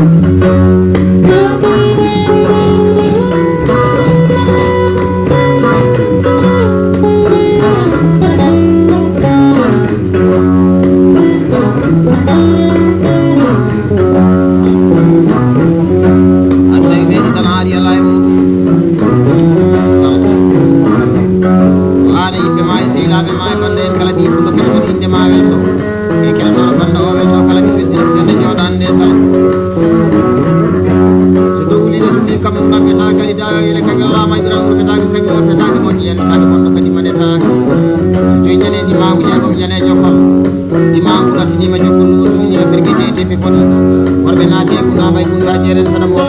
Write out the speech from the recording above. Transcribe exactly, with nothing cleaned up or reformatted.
Aduna e ɓeeɗi tan haali alaa e muɗum. Ko aan e yimɓe ma e sehilaaɓe ma e bannde en kala ɓii pullo keɗotooɗo innde ma welto. E keɗotooɗo bannde o welto kala min weltinam jonde jooɗaande e salam. So dow wuli de sumni kam ɗum naɓɓeta kadi da ele kadi rama jiran ko fetaaki kadi o fetaaki moƴƴi en taaki bonɗo kadi manetaaki. So toy jane di mawu jago jane jokol. Di mawu latini ma jokol no tuni ma bergete te pe poti. Worɓe naate kuna bay kunta jeren sana mo